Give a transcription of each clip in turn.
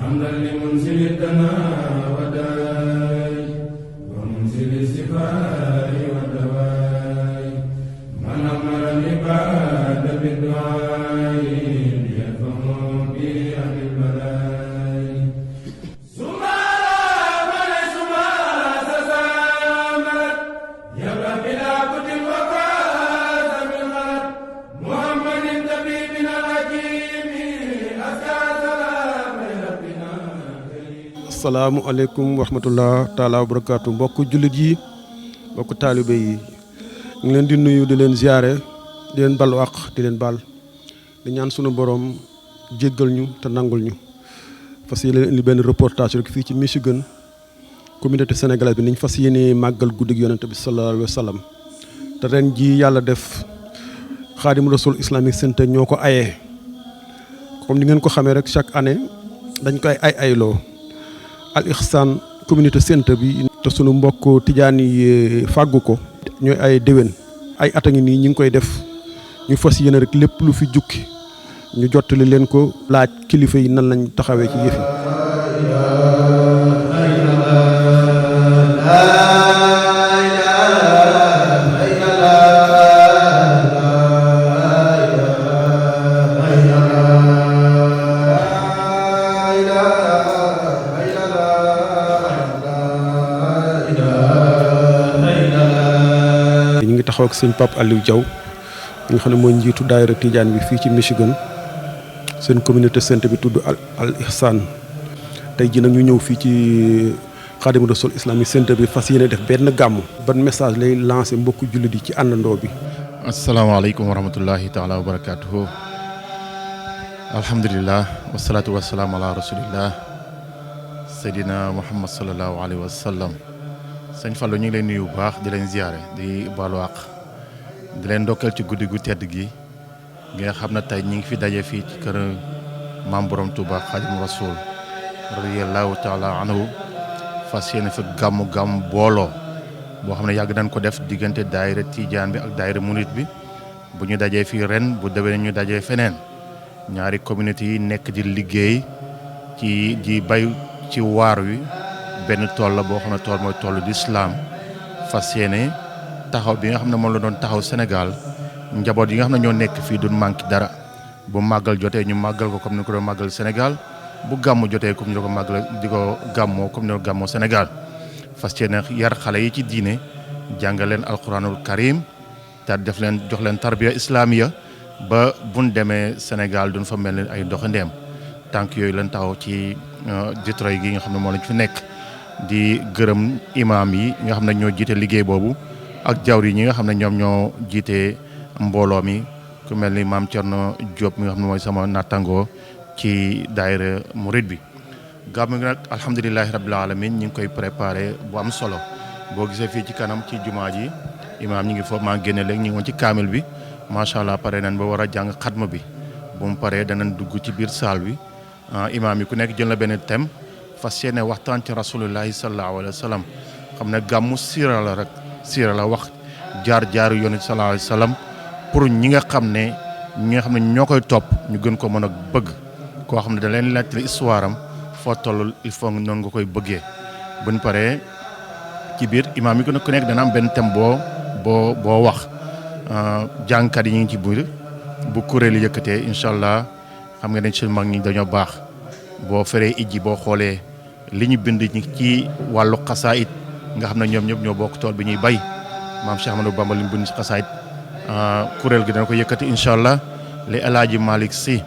حمدا لمنزل الدنا وداي ومنزل الشفاء والدواء من أمر العباد بالدعاء ليفهموا بأهل البلاء ثم من ثم تزامت يبقى بلا قد وفاز بالغد محمد طبيبنا الحكيم أزكى سلام ربنا asalaamaaleykum wa rahmatullah taala wa barakaatu mbokk jullit yi mbokk taalibe yi ñu ngi leen di nuyu di leen ziare di leen balu àq di leen baal di ñaan sunu borom jéggal ñu te nangul ñu fas yéene indi benn reportage rek fii ci Michigan communauté sénégalaise bi niñ fas yéene màggal guddig yonent bi sallallahu alayhi wa sallam te ren ji yàlla def Xaadim Rasul Islamic Center ñoo ko ayee comme ni ngeen ko xamee rek chaque année dañ koy ayloo Al Ihsan communauté center bi te sunu mbokk tijaan yi fàggu ko ñooy ay déwén ay at a ngi nii ñu ngi koy def ñu fas yéene rek lépp lu fi jukki ñu jottali leen ko laaj kilifa yi nan lañ taxawee ci yëf yi. taxaw ak sëñ Pape Aliou Diaw ñi nga xam ne mooy njiitu daayira Tijaan bi fii ci Michigan seen communauté centre bi tudd Al Ihsan tey ji nag ñu ñëw fii ci Xaadim Rasul Islamic Center bi fas yéene def benn gàmmu ban message lay lancé mbokku jullit yi ci àndandoo bi. asalaamaaleykum wa rahmatullahi taala wa barakaatuhu alhamdulilah wasalaatu wasalaam ala rasulillah seydina muhammad salallahu alayhi wa sallam sëñ Fallou ñu ngi leen nuyu bu baax di leen ziare di baalu àq di leen ndokkeel ci guddi gu tedd gi nga xam ne tey ñu ngi fi daje fii ci kër maam borom Touba Xaadimu Rasul radiyallahu taala anhu fas yéene fi gàmmu booloo boo xam ne yàgg nañ ko def diggante daayira Tijaan bi ak daayira Murit bi bu ñu dajee fii ren bu déwénee ñu dajee feneen ñaari communauté yi nekk di liggéey ci di bay ci waar wi benn tool la boo xam ne tool mooy toolu di islam fas yéene taxaw bi nga xam ne moom la doon taxaw Sénégal njaboot yi nga xam ne ñoo nekk fii duñ manqué dara bu màggal jotee ñu màggal ko comme ni ko doon màggal Sénégal bu gàmmu jotee comme ni ko màggal di ko gàmmoo comme ni ko gàmmoo Sénégal fas yéene yar xale yi ci diine jàngal leen alquranul karim te def leen jox leen tarbiya islamiya ba buñ demee Sénégal duñ fa mel ni ay doxandeem tànk yooyu leen taxaw ci Detroit gi nga xam ne moo lañ fi nekk di gërëm imaam yi nga xam ne ñoo jiite liggéey boobu ak jawri ñi nga xam ne ñoom ñoo jiite mbooloo mi ku mel ni maam Thierno Diop mi nga xam ne mooy sama nattangoo ci daayira murid bi gàmmu gi nag alhamdulilahi rabbil alamin ñi ngi koy préparé bu am solo boo gisee fii ci kanam ci jumaa ji imaam ñi ngi foofu maa génne léegi ñi ngi woon ci kaamil bi macha allah pare nañ ba war a jàng xatma bi bu mu paree danañ dugg ci biir saal bi imaam yi ku nekk jël na benn thème fas yéene waxtaan ci rasulullahi sallallahu alayhi wa sallam xam ne gàmmu siira la rek siira la wax jaar yonent sallallahu alayhi wa sallam pour ñi nga xam ne ñoo koy topp ñu gën ko mën a bëgg koo xam ne da leen laajte histoire am foo toll il faut noonu nga koy bëggee buñ paree ci biir imaam yi ku nekk dana am benn thème boo wax jàngkat yi ñu ngi ci biir bu kuréel yi yëkkatee incha allah xam nga ne ci mag ñi dañoo baax boo feree ijji boo xoolee li ñu bind ñi ci wàllu xasaayit nga xam ne ñoom ñëpp ñoo bokk tool bi ñuy bay maam Cheikh Ahmadou Bamba li mu bind ci xasaayit kuréel gi dana ko yëkkati incha allah li El Hadji Malick Sy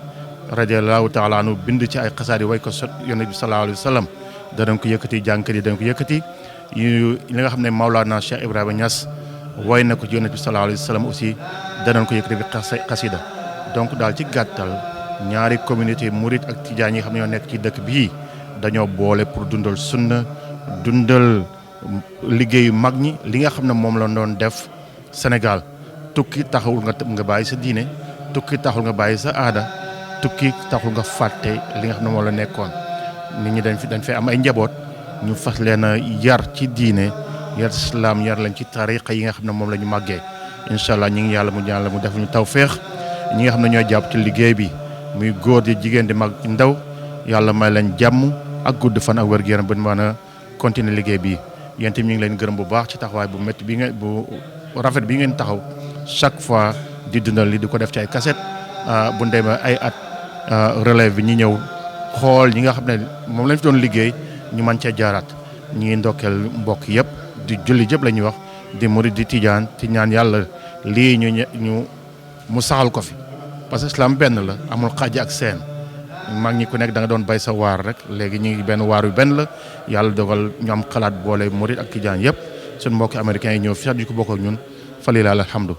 radiyallahu taala anhu bind ci ay xasaayit way ko sot yonent bi sallallahu alayhi wa sallam danañ ko yëkkati jàngkat yi danañ ko yëkkati li nga xam ne Maulana Cheikh Ibrahima Niass way na ko ci yonent bi sallallahu alayhi wa sallam aussi danañ ko yëkkati bi xasida donc daal ci gàttal ñaari communauté murit ak tijaan yi xam ne ñoo nekk ci dëkk bii dañoo boole pour dundal sunna dundal liggéeyu mag ñi li nga xam ne moom la doon def Sénégal tukki taxawul nga bàyyi sa diine tukki taxul nga bàyyi sa aada tukki taxul nga fàtte li nga xam ne moom la nekkoon nit ñi dañ fay am ay njaboot ñu fas leen a yar ci diine yar islam yar leen ci tariqa yi nga xam ne moom la ñu màggee incha allah ñi ngi yàlla mu def ñu tawféex ñi nga xam ne ñoo jàpp ci liggéey bi muy góor di jigéen di mag ndaw yàlla may leen jàmm ak gudd fan ak wér-gu-yaram ba mën a continuer liggéey bi yéen tamit ñu ngi leen gërëm bu baax ci taxawaay bu métti bi ngeen bu rafet bi ngeen taxaw chaque fois di dundal li di ko def ci ay cassette bu ndemee ay at relève bi ñi ñëw xool ñi nga xam ne moom lañ fi doon liggéey ñu mën cee jaaraat ñi ngi ndokkeel mbokk yëpp di julli jëpp la ñuy wax di murid di tijaan ci ñaan yàlla lii ñu mu saxal ko fi parce que islam benn la amul xaaj ak seen mag ñi ku nekk da nga doon bay sa waar rek léegi ñu ngi benn waar yu benn la yàlla dogal ñu am xalaat boole murid ak tijaan yëpp suñu mbokki américains yi ñëw fi di ko bokk ak ñun falilaal alhamdu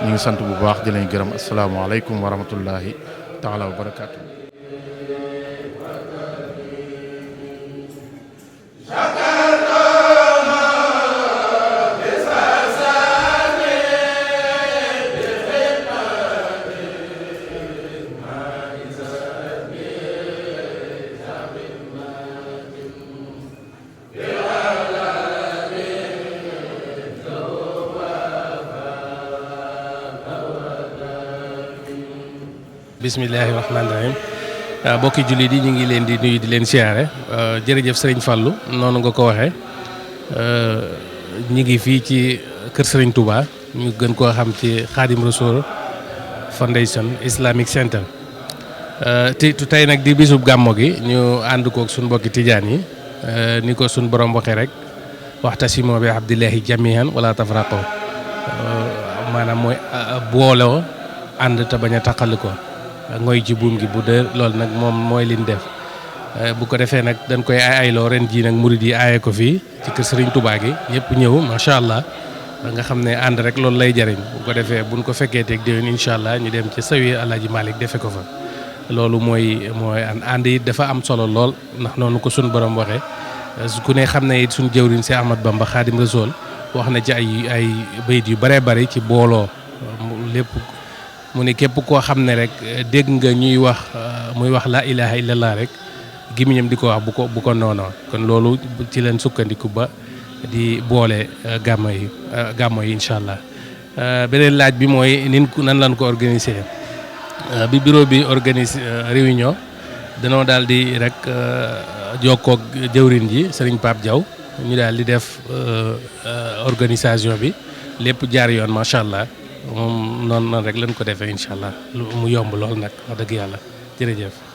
ñu ngi sant bu baax di leen gërëm asalaamaaleykum wa rahmatullahi taala wa barakaatu. bismillahi rahmaani rahim bokki jullit yi ñu ngi leen di nuyu di leen siyaare jërëjëf sëriñ Fallou noonu nga ko waxee ñi ngi fii ci kër sëriñ Touba ñu gën koo xam ci Khadim Rassoul Foundation Islamic Center tey nag di bisub gàmmo gi ñu ànd kook suñ mbokki tijaan yi ni ko suñ borom waxee rek waxtasimoo bi abdillahi jamihan wala tafraqo maanaam mooy booloo ànd te bañ a taqali ko ngoy ci buum gi bu dee loolu nag moom mooy liñ def bu ko defee nag dañ koy ayloo ren jii nag murid yi aaye ko fii ci kër Serigne Touba gi ñëpp ñëw macha allah nga xam ne ànd rek loolu lay jariñ bu ko defee buñ ko fekkee teeg déwén incha allah ñu dem ci sawi Alaaji Malick defe ko fa loolu mooy ànd it dafa am solo lool ndax noonu ko suñ borom waxee ku ne xam ne it suñ jëwriñ si Ahmad Bamba Khadim Rassoul wax na ci ay bayit yu bëree bëri ci booloo lépp mu ne képp koo xam ne rek dégg nga ñuy wax muy wax laa ilaha illallah rek gémmiñam di ko wax bu ko noonoo kon loolu ci leen sukkandiku ba di boole gàmmo yi incha allah beneen laaj bi mooy nan lañ ko organiser bi bureau bi organise réunion danoo daal di rek jokkoog jëwrin ji Serigne Pape Diaw ñu daal di def organisation bi lépp jaar yoon macha allah moom noonu rek lañ ko defee incha allah mu yomb lool nag wax dëgg yàlla jërëjëf.